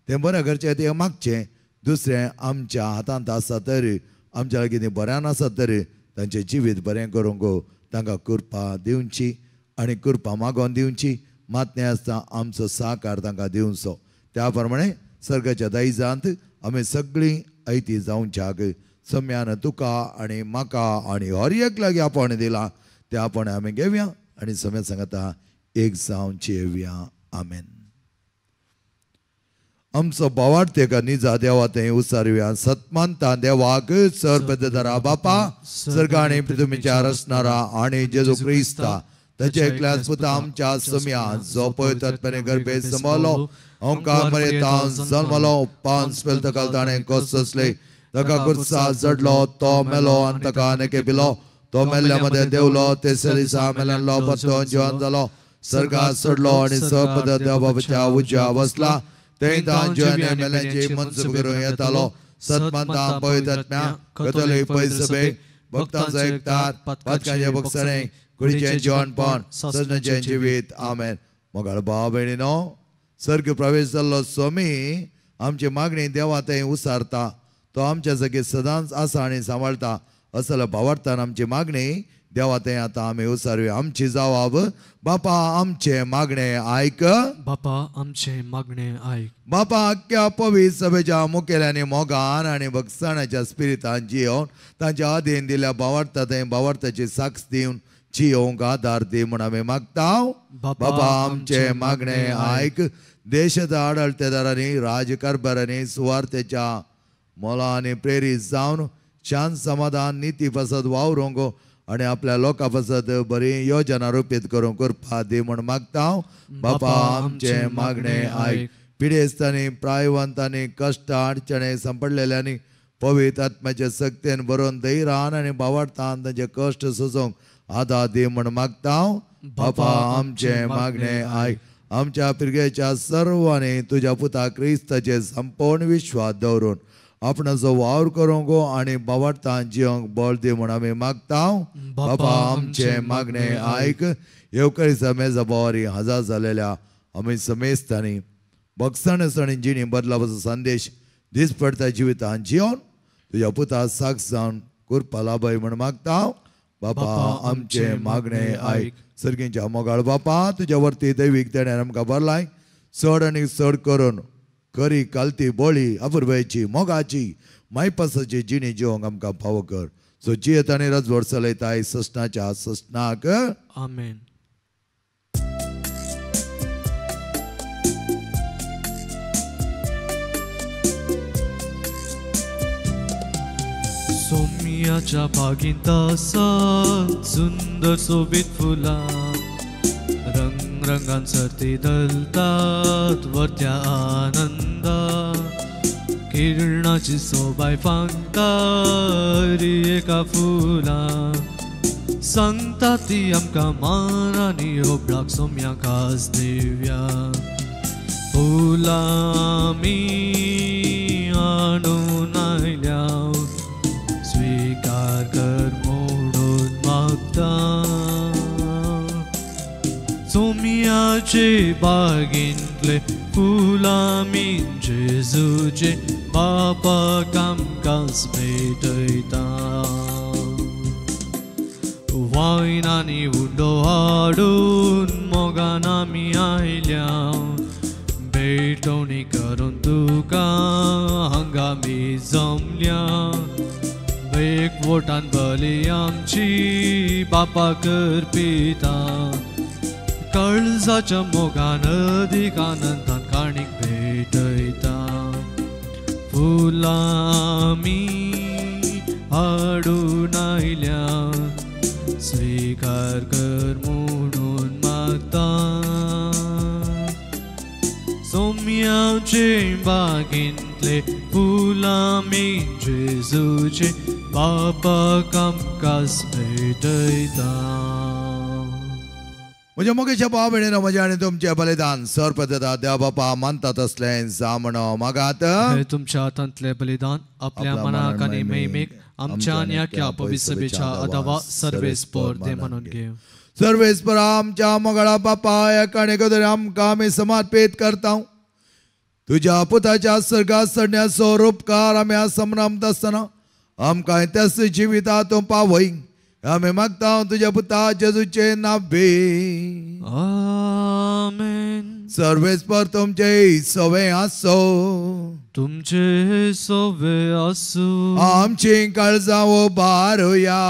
तें बरें करचें, तें मागचें. दुसरें आमच्या हातांत आसा तर आमच्या लागीं ती बऱ्यान आसात तरी तांचें जिवीत बरें करूंक तांकां कृपा दिवची आनी कृपा मागोवन दिवची. मात न्हय आसता आमचो साकार तांकां दिवचो. त्या प्रमाणे सर्गाच्या दायजांत आमी सगळीं ऐती जावच्याक सम्यान तुका आनी म्हाका आनी हर एक लागीं आपोवणें दिलां तें आपोवणें आमी घेवया आनी सम्या सांगता एक जावन येवया. आमेन. आमचो भावार्थ निजा देवा थंय उसारया. सतमानता देवाक सर्वदरा बापा सर्ग आनी पृथ्वीच्या रचणारा आनी जेजू क्रिस्ता ताच्या एकल्याच पुता आमच्या सम्या जो पवित्र गर्भे सांबाळलो ओंकार मरेतान जल्मलो पांच पेलतकाल ताणें कोसले ताका कुर्सा जडलो तो मेलो आनी ताका आनेके पिलो तो मेल्ल्या मदें देवलो तेसऱ्या दिसा मेल्यांतलो परतो जिवन जालो सर्गात चडलो आनी सपद देव बाबाच्या उजव्या बसला थंय तान जिवन मेल्यांची मनसूब करून येतालो. सतमानता पवित्र कथोलीक पवित्र सभेक भक्तांचो एकतार पातकांचें भोगसणें कुडीचें जिवनपण सजनाचें जिवीत. आमेन. मोगाळ भाव भयणीनो, सर्ग प्रवेश जाल्लो स्वामी आमची मागणी देवा थंय उसारता. तो आमच्या जागेर सदांच आसा आनी सांबाळटा. असल्या भावार्थान आमची मागणी देवा थंय आतां आमी उसारुया. आमची जवाब बापा आमचें मागणें आयक. बापा आमचें मागणें आयक. बापा आख्ख्या पवित्र सभेच्या मुखेल्यांनी मोगान आनी भगसणाच्या स्पिरितान जियोवन तांच्या अधीन दिल्या भावार्था थंय भावार्थाची साक्ष दिवन जियोवंक आदार दी म्हूण आमी मागता. बापा आमचें मागणें आयक. देशाच्या आडळतेदारांनी राजकारभारांनी सुवार्थेच्या मोलांनी प्रेरीत जावन शांत समाधान निती पासत वावरूंक आनी आपल्या लोकां पासत बरी योजना रुपीत करूंक कृपा दी म्हूण मागता. बापा आमचें मागणें आयक. पिडेस्तांनी प्रायवंतांनी कश्ट अडचणे सांपडलेल्यांनी पवित्र आत्म्याचे सक्तेन भरून धैर्यान आनी भावार्थान तांचे कश्ट सोसूंक आदार दी म्हूण मागता. बापा आमचें मागणें आयक. आमच्या पिरगेच्या सर्वांनी तुज्या पुता क्रिस्ताचेर संपूर्ण विश्वास दवरून आपणाचो वावर करूंक आनी भावार्थान जिवंक बळ दी म्हूण आमी मागता. बापा आमचें मागणें आयक. येवकरीचा मेजा बोवारी हजर जालेल्या आमी समेस्तांनी भगसण जिणी बदलापाचो संदेश दीस पडटा जिवितान जिवन तुज्या पुता साक्ष जावन कृपा लाभय म्हूण मागता. बापा आमचें मागणें आयक. सर्गींच्या मोगाळ बापा, तुज्या वरती दैवीक देण्यान आमकां भरलाय चड आनी चड करून खरी कालती बळी अपुरबायेची मोगाची मायपासाची जिणी जिवंक आमकां फावो कर. सो जियेत आनी रजवड चलयताय ससनाच्या ससनाक. आमेन. सोम्याच्या बागेंत आसात सुंदर सोबीत फुलां रंग रंगान सर्ती धलतात वरत्या आनंदा किरणाची सोबाय फांकता एका फुलां सांगता ती आमकां मान आनी होबळाक सोम्या खास दिव्या फुलां आमी आणून आयल्या स्वीकार कर म्हणून मागता. सोम्याचे बागेंतले फुलां आमी जेजूचे बापाक आमकां भेटयता. वायन आनी उंडो हाडून मोगान आमी आयल्या भेटवणी करून तुका हांगा आमी जमल्या एकवटान बली आमची बापा करपिता काळजाच्या मोगान अदीक आनंदान काणीक भेटयता. फुलां आमी हाडून आयल्या स्वीकार कर म्हणून मागता. सोम्याचे बागेंतले फुलां आमी जेजूचे बापाक आमकां भेटयता. म्हज्या मोगेच्या भाव भयणीनो, म्हजें आनी तुमचें बलिदान सर्वप्रथम देव बापा मानतात असलें जामणो मागात. हे तुमच्या हातांतलें बलिदान आपल्या मनाक आनी महिमेक आमच्या आनी आख्या पवित्र सभेच्या अथवा सर्वेस्पर ते म्हणून घेव. सर्वेस्पर आमच्या मोगाळा बापा एकाने कदर आमकां आमी समर्पीत करता. तुज्या पुताच्या सर्गात चडण्याचो उपकार आमी आज संभ्रमत आसतना आमकां त्याच जिविता तूं पावय आमी मागता तुज्या पुता जेजूचे नावे. आमेन. सर्वेस्पर तुमचे सवे आसो. तुमचे सवे आसू. आमची काळजां उबारुया.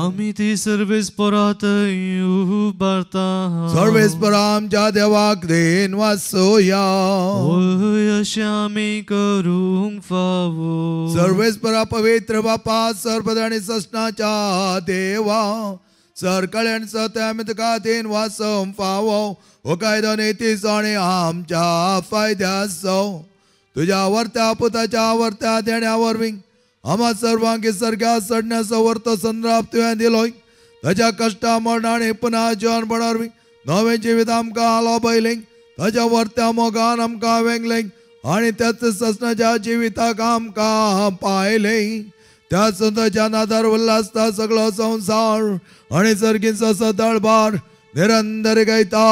आमी ती सर्वेस्परात उबारता. सर्वेस्पर आमच्या देवाक then वासोया. होय अशें आमी करूंक फावो. सर्वेस्परा पवित्र बापा सर्वदा आनी ससनाच्या देवा सरकल्यान सत्य आमी तुका then वासूंक फावो. हो कायदो नितीचो आनी आमच्या फायद्याचो. तुज्या वर्त्या पुताच्या वर्त्या देण्या वरवीं आम्हा सर्वांक सर्गात चडण्याचो वर्तो संद्राप तुवें दिलोय. ताच्या कश्टा मरणां आनी पुनः जिवनपणा वरवीं नवें जिवीत आमकां लोबयलें. ताच्या वर्त्या मोगान आमकां वेंगलें आनी त्याच ससनाच्या जिविताक आमकां पायलें. त्या संताच्या नादार उल्हासता सगळो संवसार आनी सर्गींचो सदळबार निरंतर गायता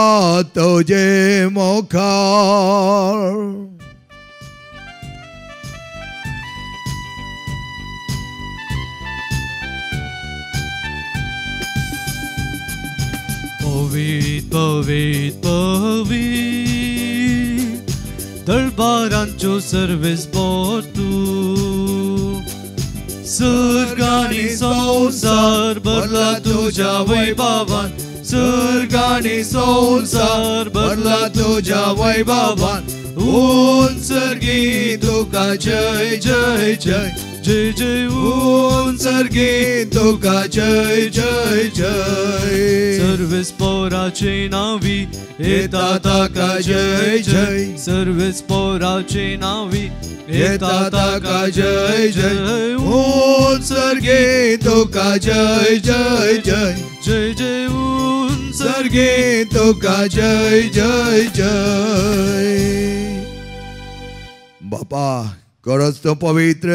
तुजे मुखार. पवीत पवीत पवीत दरबारांचो सर्वेस्पर तूं. सर्ग आनी संवसार भरला तुज्या वैभवान. सर्ग आनी संवसार भरला तुज्या वैभवान. उंच सर्गी तुका जय जय जय जय जय. उंच सर्गी तुका जय जय जय. सर्वेस्पराचे नावी येता ताका जय जय. सर्वेस्पराचे नावी येता ताका जय जय. उंच सर्गी तुका जय जय जय जय जय. उंच सर्गी तुका जय जय जय. बापा खरोच तूं पवित्र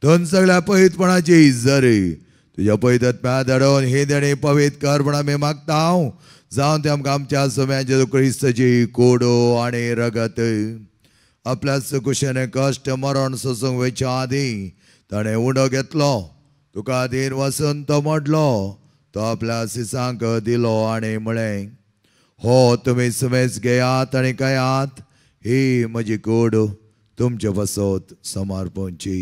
थंय सगळ्या पवित्रपणाची जरी तुज्या पवित्र धाडून ही देणी पवित्र कर म्हण आमी मागता हांव. जावन ते आमकां आमच्या सम्या जेजू क्रिस्ताची कोडो आनी रगत आपल्या कुशेने कश्ट मरण सोसूंक वयच्या आदीं ताणें उंडो घेतलो. तुका आदीन वचून तो मोडलो. तो आपल्या सिसांक दिलो आनी म्हळें, हो तुमी सुमेज घेयात आनी खायात. ही म्हजी कूड तुमचे पासत समर्पणची.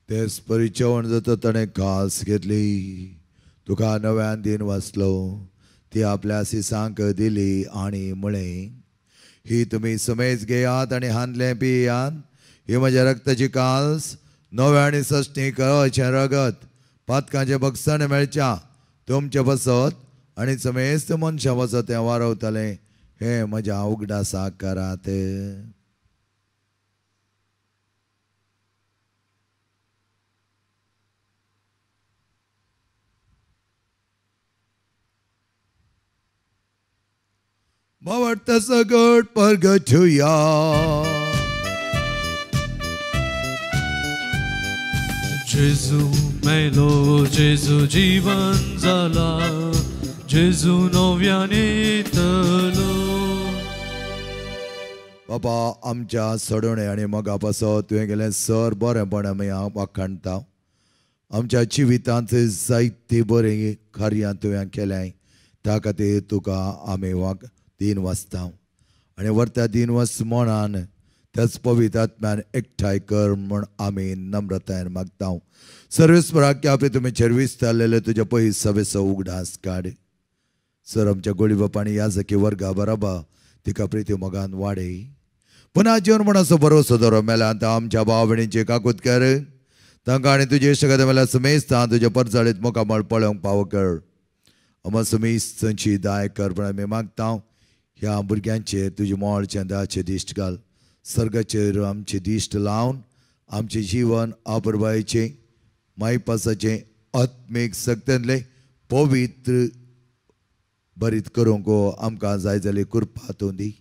तेच परी जेवण जाता ताणें घास घेतली. तुका नव्यान दिन वाचलो. ती आपल्या सिसांक दिली आनी म्हळें, ही तुमी समेज घेयात आनी हांदलें पियात. ही म्हज्या रक्ताची काल्स नव्या आनी सश्टी कळचें रगत पातकांचें बक्षण मेळच्या तुमचे पासत आनी समेस्त मनशां पासत तें वारवतलें. हें म्हज्या उगडासाक करात. भावार्थ सगट परगटुया. जेजू मेलो जेजू जीवन जाला जेजू नव्यान येतलो. बाबा आमच्या सोडोवणे आनी मोगा पासत तुवें केलें सर बरेंपण आमी वाखाणता. आमच्या जिवितांत जायते बरें कार्यां तुवें केलें त्या खातीर तुका आमी दिन वाचता आनी वर्त्या दिन वाच मनान त्याच पवित्र आत्म्यान एकठांय कर म्हूण आमी नम्रतायेन मागता. सर्वेस्पराक आपले तुमी चेरवीस जाल्लेले तुज्या पयस सभेचो उगडास काड. सर आमच्या गोळी बापा आनी याजकी वर्गा बराबर तिका प्रिती मोगान वाडय. पुन्हा जीवन म्हणाचो भरोसो दवर मेल्या आतां आमच्या भाव भयणींची काकूत कर. तांकां आनी तुजे इश्टागत मेल्या समेस्तां तुज्या परजळीत मुखामळ पळोवंक पावो कर. आमा समेस्तांची दाय कर म्हूण आमी मागता. ह्या भुरग्यांचेर तुजे मोळचें दयाचें दिश्ट घाल. सर्गाचेर आमचें दिश्ट लावन आमचें जिवन आपुरबायेचें मायपासाचें आत्मीक सक्तेंतलें पवित्र बरीत करूंक आमकां जाय जाली कृपा तूं दी.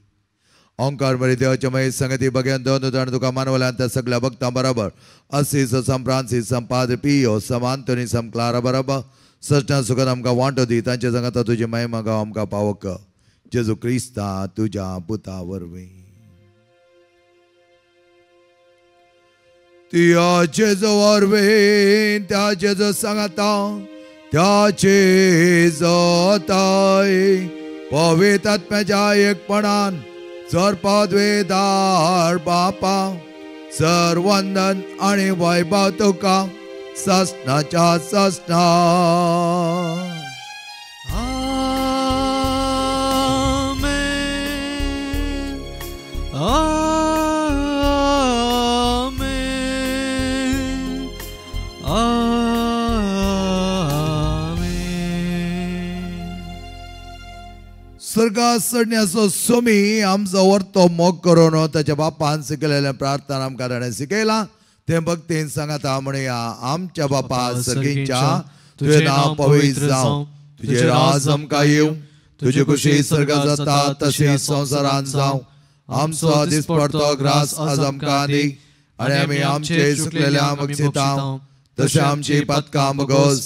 ओंकार मरी देवाच्या मये संगती बघ्यान दोन जाण तुका मानवल्यान त्या सगळ्या भक्तां बरोबर असीस सम फ्रांसीस सम पाद्र पियो सम आंतोनी सम क्लारा बरोबर सजना सुखान आमकां वांटो दी तांच्या सांगाता तुजी महिमा गांव आमकां पावक जेजू क्रिस्ता तुज्या पुता वरवीं. त्या जेजू वरवीं त्या जेजू सांगाता त्याचे जोताय पवित्र आत्म्याच्या एकपणान सर पदवेदार बापा सर वंदन आणि वैभव तुका ससनाच्या ससना. आमेन आमेन आमेन. स्वर्गात चडण्याचो स्वामी आमचो वर्तो मोग करून ताच्या बापान शिकयलेलें प्रार्थना आमकां ताणें शिकयलां तें भक्तीन सांगाता म्हणया. आमच्या बापा सर्गींच्या तुजें नांव पवित्र जावं, तुजें राज आमकां येवं, तुजी खुशी स्वर्गात जाता तशी संवसारांत जावं. आमचो दिसपडतो ग्रास आज आमकां दी आनी आमी आमचे चुकलेल्या बक्षिता तशें आमची पातकां भोगोस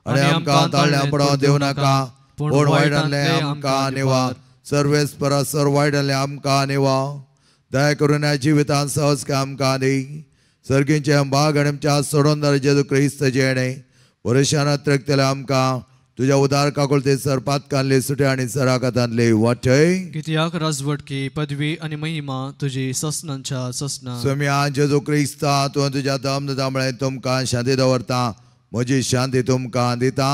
आनी आमकां ताळ्यां पडोवंक दिवं नाका, पूण वायटांतलें आमकां निवा. सर्वेस परस वायटांतलें आमकां निवा. दया करून ह्या जिवितांत सहज काय आमकां दी. सर्गींचे भाग आनी आमच्या सोडोवंदार जेजू क्रिस्त जेणे वरशान अत्रकतले आमकां तुज्या उदार काकुळते सर पातकांतले सुटे आनी सराकातांतले वाटय. कित्याक राजवटकी पदवी आनी महिमा तुजी ससनांच्या ससना. स्वाम्या जेजू क्रिस्ता तूं तुज्या दम दामळे तुमकां शांती दवरता, म्हजी शांती तुमकां दिता.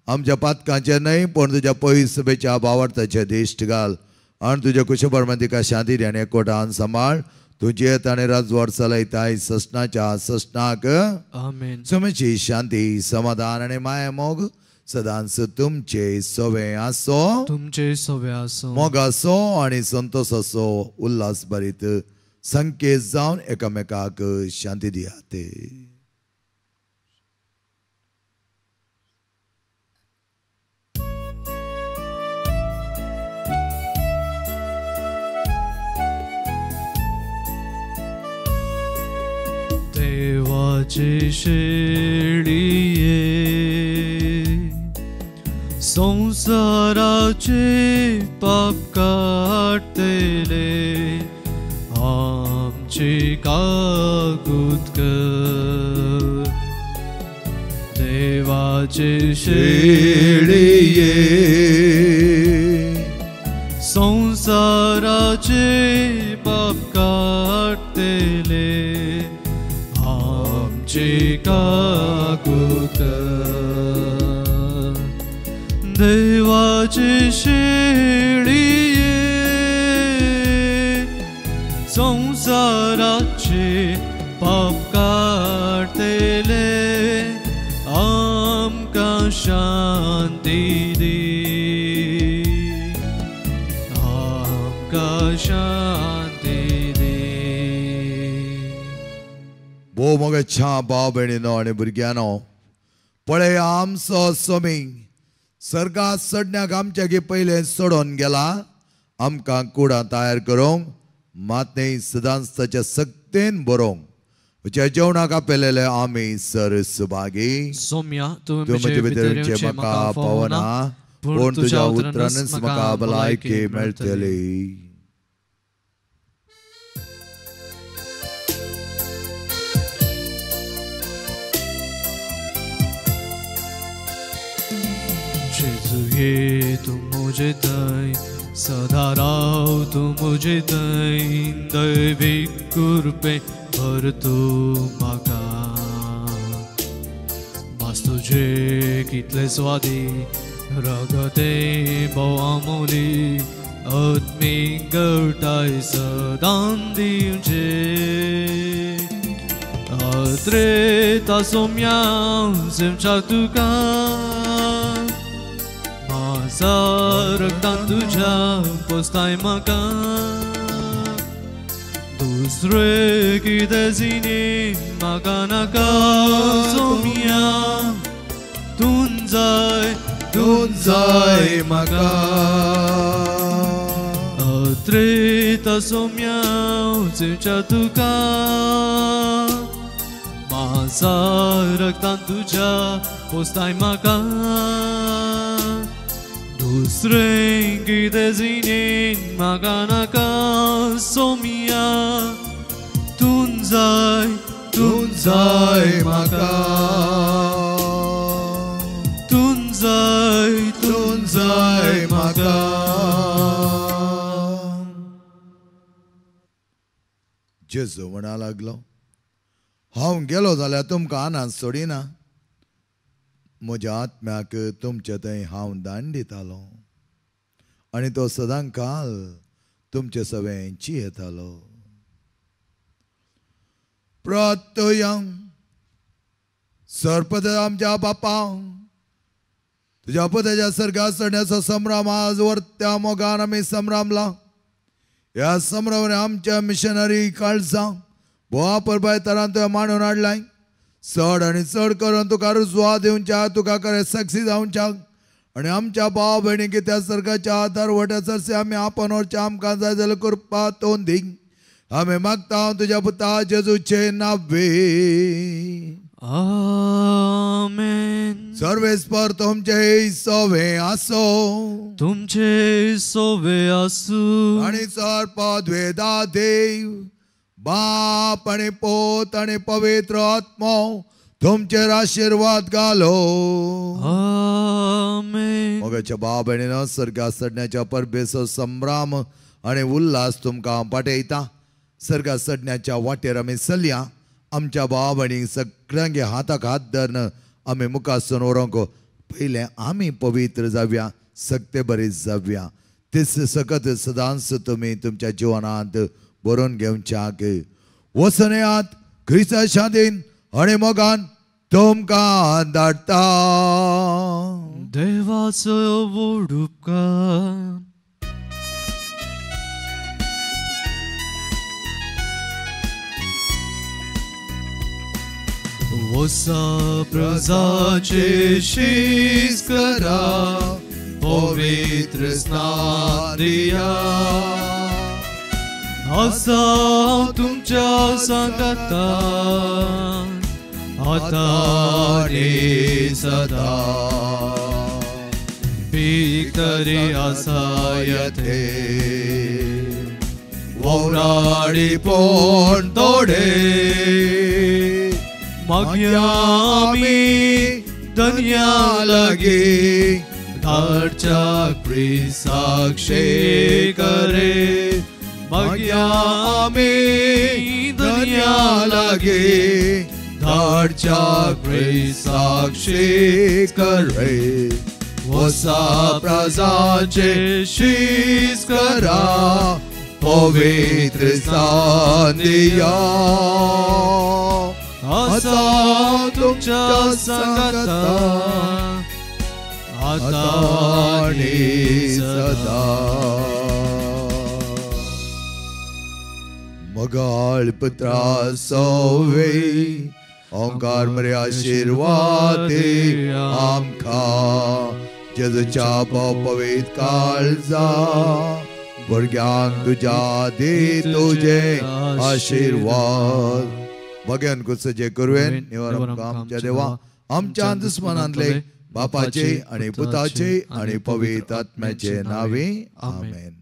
आमच्या पातकांचे न्हय पूण तुज्या पयस सभेच्या भावार्थाचे दिश्ट घाल आनी तुज्या कुशबर्मान तिका शांती दी आनी एकवटान सांबाळ. तुजें ताणें राजवट चलयताय ससनाच्या ससनाक. आमेन. स्वामीची शांती समाधान आनी माया मोग सदांच तुमचे सवे आसो, तुमचे सवे आसो, मोग आसो आनी संतोष आसो. उल्हास भरीत संकेत जावन एकामेकाक शांती दियात. देवाचे शेळये संसाराचे पाप काडटले आमची काकूत कर. देवाचे शेळये संसाराचे पाप काडटले आमची काकूत कर. देवाचे शेळये संसाराचे पाप काडटले आमकां शांती दी, आमकां शांती दी. भोव मोगाच्या भाव भयणीनो आनी भुरग्यांनो, पळय आमचो स्वामी सर्गात चडण्याक आमच्या पयलें सोडून गेला. आमकां कुडां तयार करूंक मात न्हय सदांच ताच्या सक्तेन बरोवंक ज्या जेवणाक आपयलेले आमी सर सुभागी. सोम्या तूं म्हजे भितर येवचें म्हाका पावना, पूण तुज्या उतरानच म्हाका भलायकी मेळटली. जेजू ये तूं म्हजे थंय सदा राव तूं म्हजे थंय, दैवीक कृपे भर तूं म्हाका. मास तुजे कितले स्वादी रगते भोव आमोली आत्मीक गटाय सदां दिवचे. अत्रेता सोम्या सेमच्या तुका माझा रक्तान तुझ्या पोसताय म्हाका. दुसरे कितें जिणे म्हाका नाका सोम्या, तूं जाय तूं जाय म्हाका. अत्रेता तुज्या सोम्या उजच्या तुका मासा रक्तान तुज्या पोस्ताय म्हाका दुसरें कितें जिणेन म्हाका नाका सोम्या तूं जाय तूं जाय म्हाका तूं जाय तूं जाय म्हाका. जेजू म्हणा लागलो, हांव गेलो जाल्यार तुमकां आनांत सोडिना, म्हज्या आत्म्याक तुमचे थंय हांव दान दितालो आनी तो सदां काल तुमचे सवें जियेतालो. प्रत्ययं सर्पद आमच्या बापा तुज्या पुताच्या सर्गात चडण्याचो संभ्रम आज वर्त्या मोगान आमी संभ्रमला. ह्या संभ्रमाने आमच्या मिशनरी काळजां भोवा परबाय तरान तुवें मांडून हाडलाय. चड आनी चड करून तुका रुजवा दिवच्या, तुका खरें साक्षी जावच्या आनी आमच्या भाव भयणीक त्या सर्गाच्या आधार वट्या सरसे आमी आपण व्हरच्या आमकां जाय जाल्यार कृपा तोंड दी. आमी मागता तुज्या पुता जेजूचे नावे. आमेन. सर्वेस्पर तुमचे सोवे आसो, तुमचे सोवे आसू. आनी सर्पद्वेदा देव बाप आनी पोत आनी पवित्र आत्मो तुमचेर आशिर्वाद घालो. आमेन. मोगाच्या भाव भयणीनो, सर्गात चडण्याच्या परबेचो संभ्रम आनी उल्हास तुमकां हांव पाठयता. सर्गात चडण्याच्या वाटेर आमी चलया. आमच्या भाव भयणीक सगळ्यांगे हाताक हात धरून आमी मुखासून व्हरूंक पयलें आमी पवित्र जावया, सक्ते बरी जावया. तेच सकत सदांच तुमी तुमच्या जिवनांत बरोवन घेवच्याक वचनयात. क्रिस्ता शांतीन आनी मोगान तुमकां धाडटा. देवाचो व्हड उपकार. वसा प्रजाचे शीस करा, पवित्र स्नान दिया. आसा तुमच्या सांगाता आता आनी सदां. पीक तरी आसा येते वोराडी पोण तोडे, मागया आमी धन्या लागीं धाडच्या क्रिस्ताक शेकरे. मागया आमी धन्या लागीं धाडच्या क्रिस्ताक शेकरे. वसा प्रजाचे शीस करा, पवित्र स्नान दिया. आसा तुमच्या सांगाता आता आनी सदां. मगाळ पुत्रा सोवे ओंकार मरे आशिर्वाद आमकां. जेजूच्या पवित्र काळजा भुरग्यांक तुज्या दी तुजे आशिर्वाद. भगन कुसजे कुरवेन निवार आमच्या देवा आमच्या दुस्मनांतले बापाचे आणि पुताचे आणि पवित्र आत्म्याचे नावे. आमेन.